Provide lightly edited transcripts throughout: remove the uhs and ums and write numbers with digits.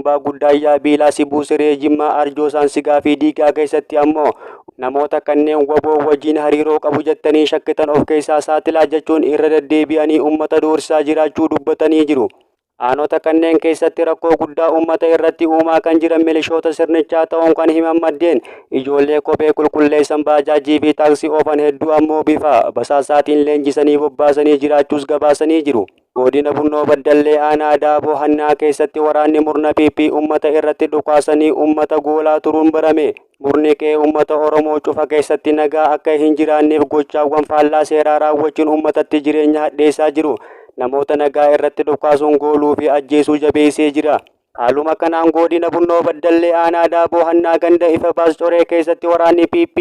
Hambaa Guddaayyaa, Biilaa, Sibuu Siree, Jimmaa, Arjoo, Saansigaa fi Diigaa keessatti ammoo namoota kanneen waboo wajjin hariiroo qabu jettanii shakkitan of keessaa saaxilaa jechuun irra deddeebi'anii uummata doorsisaa jiraachuu dubbatanii jiru. Aanota kanneen keessatti rakkoo guddaa uummata irratti uumaa kan jiran milishoota sirnichaa ta'uun kan himan maddeen ijoollee kophee qulqulleessan baajaajii fi taaksii oofan hedduu ammoo bifa basaasaatiin leenjisanii bobbaasanii jiraachuus gabaasanii jiru. Godina Bunnoo Baddallee aanaa Daaboo Hannaa keessatti waraanni murna PP uummata irratti dhukaasanii uummata goolaa turuun barame. Murni qe'ee uummata Oromoo cufa keessatti nagaa akka hin jiraanneef gochaawwan faallaa seeraa raawwachuun uummatatti jireenya hadheessaa jiru. Namoota nagaa irratti dhukaasuun gooluu fi ajjeesuu jabeessee jira. Haaluma kanaan godina Bunnoo Baddallee aanaa Daaboo Hannaa ganda ifa baas coree keessatti waraanni PP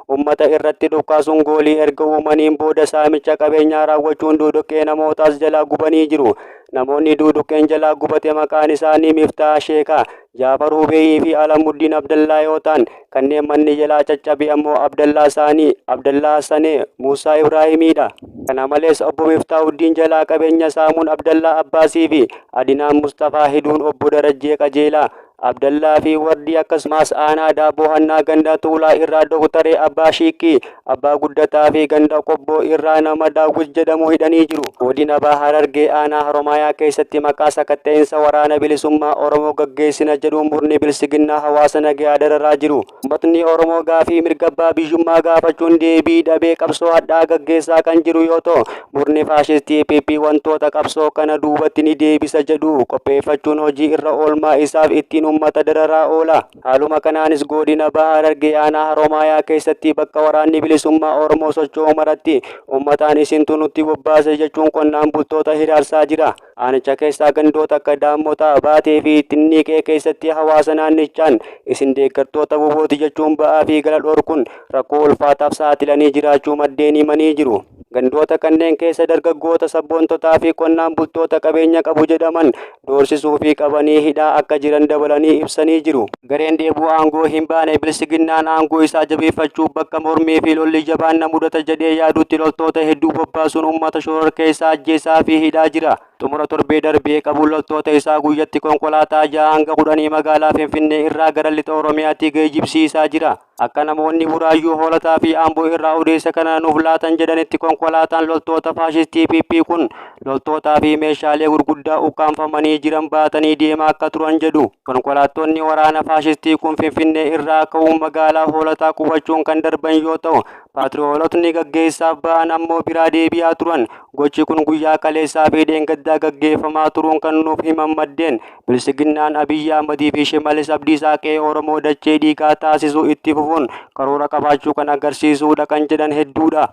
uummata irratti dhukaasuun goolii erga uumaniin booda saamicha qabeenyaa raawwachuun duuduqqee namootaas jalaa gubanii jiru. Namoonni duuduqqeen jalaa gubate maqaan isaanii Miftaa Sheekaa, Jaafar Hubeeyii fi Alamuddiin Abdallaa yoo ta'an kanneen manni jalaa caccabe ammoo Abdallaa Saanii, Abdallaa Sanee, Muusaa Ibraahimiidha. Kana malees obbo Miftaahuddiin jalaa qabeenya saamuun Abdallaa Abbaasii fi Adinaan Mustafaa Hiduun obbo Darajjee Qajeelaa, Abdallaa fi Wardii akkasumas aanaa Daaboo Hannaa ganda Tuulaa irraa Dooktaree Abbaa Shiikkii, Abbaa Guddataa fi ganda Qobboo irraa nama Daawwit jedhamu hidhanii jiru. Godina Baha Harargee aanaa Haromaayaa keessatti maqaa sakatta'insa waraana bilisummaa Oromoo gaggeessina jedhuun murni bilsiginnaa hawaasa nagayaa dararaa jiru. Uummatni Oromoo gaafii mirga abbaa biyyummaa gaafachuun deebii dhabee qabsoo hadhaa gaggeessaa kan jiru yoo ta'u, murni faashistii PP wantoota qabsoo kana duubatti ni deebisa jedhu qopheeffachuun hojii irra oolmaa isaaf ittiin uummata dararaa oola. Haaluma kanaanis godina Baha Harargee aanaa Haromaayaa keessatti bakka waraanni bilisummaa Oromoo socho'u maratti uummataan isintu nutti bobbaase jechuun qonnaan bultoota hiraarsaa jira. Aanicha keessaa gandoota akka Daammotaa, Baatee fi Xinniiqee keessatti hawaasa naannichaan isin deeggartoota WBOti jechuun ba'aa fi gala dhorkuun rakkoo ulfaataaf saaxilanii jiraachuu maddeen himanii jiru. Gandoota kanneen keessa dargaggoota sabboontotaa fi qonnaan bultoota qabeenya qabu jedhaman doorsisuu fi qabanii hidhaa akka jiran dabalanii ibsanii jiru. Gareen dheebuu aangoo hin baane bilsiginnaan aangoo isaa jabeeffachuuf bakka mormii fi lolli jabaan na mudata jedhee yaadutti loltoota hedduu bobbaasuun uummata shororkeessaa ajjeesaa fi hidhaa jira. Xumura torbee darbee qabuun loltoota isaa guyyatti konkolaataa 6 hanga 10 magaalaa Finfinnee irraa gara lixa Oromiyaatti geejibsiisaa jira. Akka namoonni Buraayyuu, Hoolataa fi Amboo irraa odeessa kana nuuf laatan jedhanitti konkolaataan loltoota faashistii PP kun loltootaa fi meeshaalee gurguddaa ukkaamfamanii jiran baatanii deemaa akka turan jedhu. Konkolaattonni waraana faashistii kun Finfinnee irraa ka'uun magaalaa Hoolataa qubachuun kan darban yoo ta'u, paatriyoolotni gaggeessaaf ba'an ammoo biraa deebi'aa turan. Gochi kun guyyaa kaleessaa fi dheengaddaa gaggeeffamaa turuun kan nuuf himan maddeen Bilsiginnaan Abiyyi Ahmadii fi Shimallis Abdiisaa qe'ee Oromoo dachee dhiigaa taasisuu itti fufuun karoora qabaachuu kan agarsiisuudha kan jedhan hedduudha.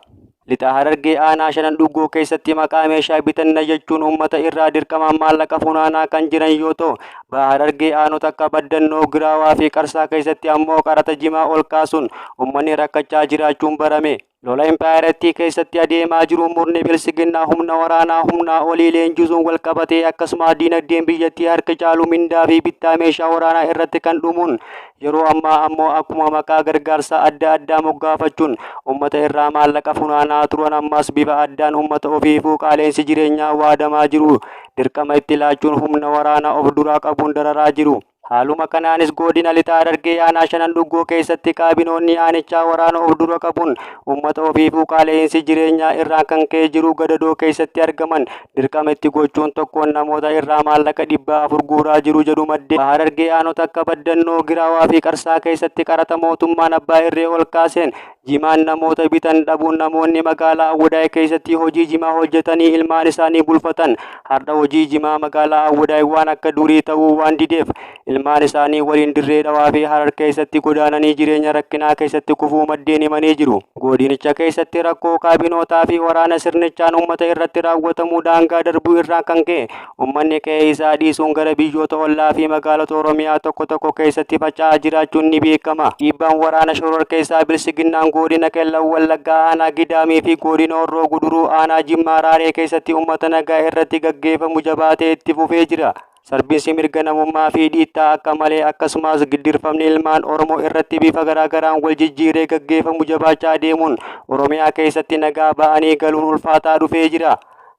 Lixa Harargee aanaa Shanan Dhuggoo keessatti maqaa meeshaa bitanna jechuun uummata irraa dirqamaan maallaqa funaanaa kan jiran yoo ta'u, Baha Harargee aanota akka Baddannoo, Giraawaa fi Qarsaa keessatti ammoo qaraxa jimaa ol kaasuun uummanni rakkachaa jiraachuun barame. Lola impaayerattii keessatti adeemaa jiru murni bilsiginnaa humna waraanaa humnaa olii leenjisuun wal qabatee akkasumas diinagdeen biyyattii harka caalu mindaa fi bittaa meeshaa waraanaa irratti kan dhumuun yeroo ammaa ammoo akkuma maqaa gargaarsaa adda addaa moggaafachuun uummata irraa maallaqa funaanaa turan ammas bifa addaan uummata ofiifuu qaaleensi jireenyaa waadamaa jiru dirqama itti laachuun humna waraanaa of duraa qabuun dararaa jiru. Haaluma kanaanis godina Lixa Harargee aanaa Shanan Dhuggoo keessatti kaabinoonni aanichaa waraana of dura qabuun uummata ofiifuu qaala'insi jireenyaa irraan kan ka'e jiru gadadoo keessatti argaman dirqama itti gochuun tokkoon namoota irraa maallaqa 400 guuraa jiru jedhu maddeen. Baha Harargee aanota akka Baddannoo, Giraawaa fi Qarsaa keessatti qaraxa mootummaan abbaa irree ol kaaseen jimaan namoota bitan dhabuun namoonni magaalaa Awwadaay keessatti hojii jimaa hojjetanii ilmaan isaanii bulfatan har'a hojii jimaa magaalaa Awwadaay waan akka durii ta'uu waan dideef ilmaan isaanii waliin Dirree Dhawaa fi Harar keessatti godaananii jireenya rakkinaa keessatti kufuu maddeen himanii jiru. Godinicha keessatti rakkoo kaabinootaa fi waraana sirnichaan uummata irratti raawwatamu daangaa darbuu irraan kan ka'e Uummanni qe'ee isaa dhiisuun gara biyyoota ollaa fi magaalota Oromiyaa tokko tokko keessatti faca'aa jiraachuun ni beekama. Dhiibbaan waraana shororkeessaa Bilsiginnaan godina Qellam Wallaggaa aanaa Gidaamii fi godina Horroo Guduruu aanaa Jimmaa Raaree keessatti uummata nagaa irratti gaggeeffamu jabaatee itti fufee jira. Sarbiinsi mirga namummaa fi dhiittaa akka malee akkasumas giddirfamni ilmaan Oromoo irratti bifa garaagaraan wal jijjiiree gaggeeffamu jabaachaa deemuun Oromiyaa keessatti nagaa ba'anii galuun ulfaataa dhufee jira.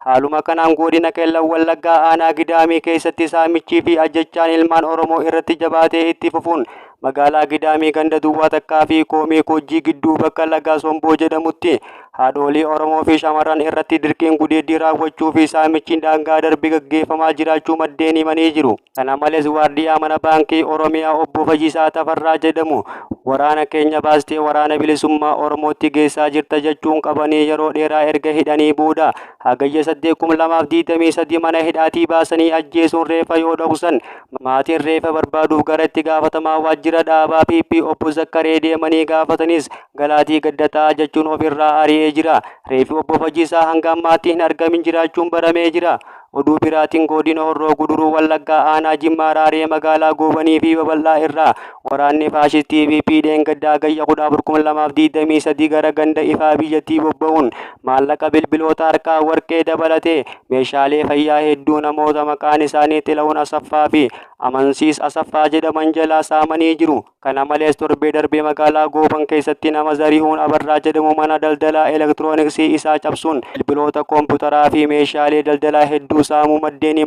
Haaluma kanaan godina Qeellam Wallaggaa aanaa Gidaamii keessatti saamichii fi ajjechaan ilmaan Oromoo irratti jabaatee itti fufuun magaalaa Gidaamii ganda duwwaa takkaa fi Koomee Koojjii gidduu bakka Laga Somboo jedhamutti haadholii Oromoo fi shamarran irratti dirqiin gudeeddii raawwachuu fi saamichi daangaa darbe gaggeeffamaa jiraachuu maddeen himanii jiru. Kana malees waardiyaa mana baankii Oromiyaa obbo Fayyisaa Tafarraa jedhamu waraana keenya baastee waraana bilisummaa Oromootti geessaa jirta jechuun qabanii yeroo dheeraa erga hidhanii booda Hagayya 8,2023 mana hidhaatii baasanii ajjeesuun reefa yoo dhoksan maatiin reefa barbaaduuf gara itti gaafatamaa waajjira dhaabaa PP obbo Zakkaree deemanii gaafatanis galaatii gaddataa jechuun ofirraa ari'ee jira. Reefi obbo Fayyisaa hanga ammaatti hin argamin jiraachuun baramee jira. Oduu biraatiin godina Horroo Guduruu Wallaggaa aanaa Jimmaa Raaree magaalaa Goobanii fi Babal'aa irraa waraanni faashistii PP dheengaddaa Hagayya 14,2023 gara ganda ifaa biyyattii bobba'uun maallaqa bilbiloota harkaa warqee dabalatee meeshaalee fayyaa hedduu namoota maqaan isaanii Xilahun Asaffaa fi Amansiis Asaffaa jedhaman jalaa saamanii jiru. Kana malees torbee darbee magaalaa Gooban keessatti nama Zarihuun Abarraa jedhamu mana daldalaa elektirooniksii isaa cabsuun bilbiloota koompitaraa fi meeshaalee daldalaa hedduu saamuu maddeen himaniiru.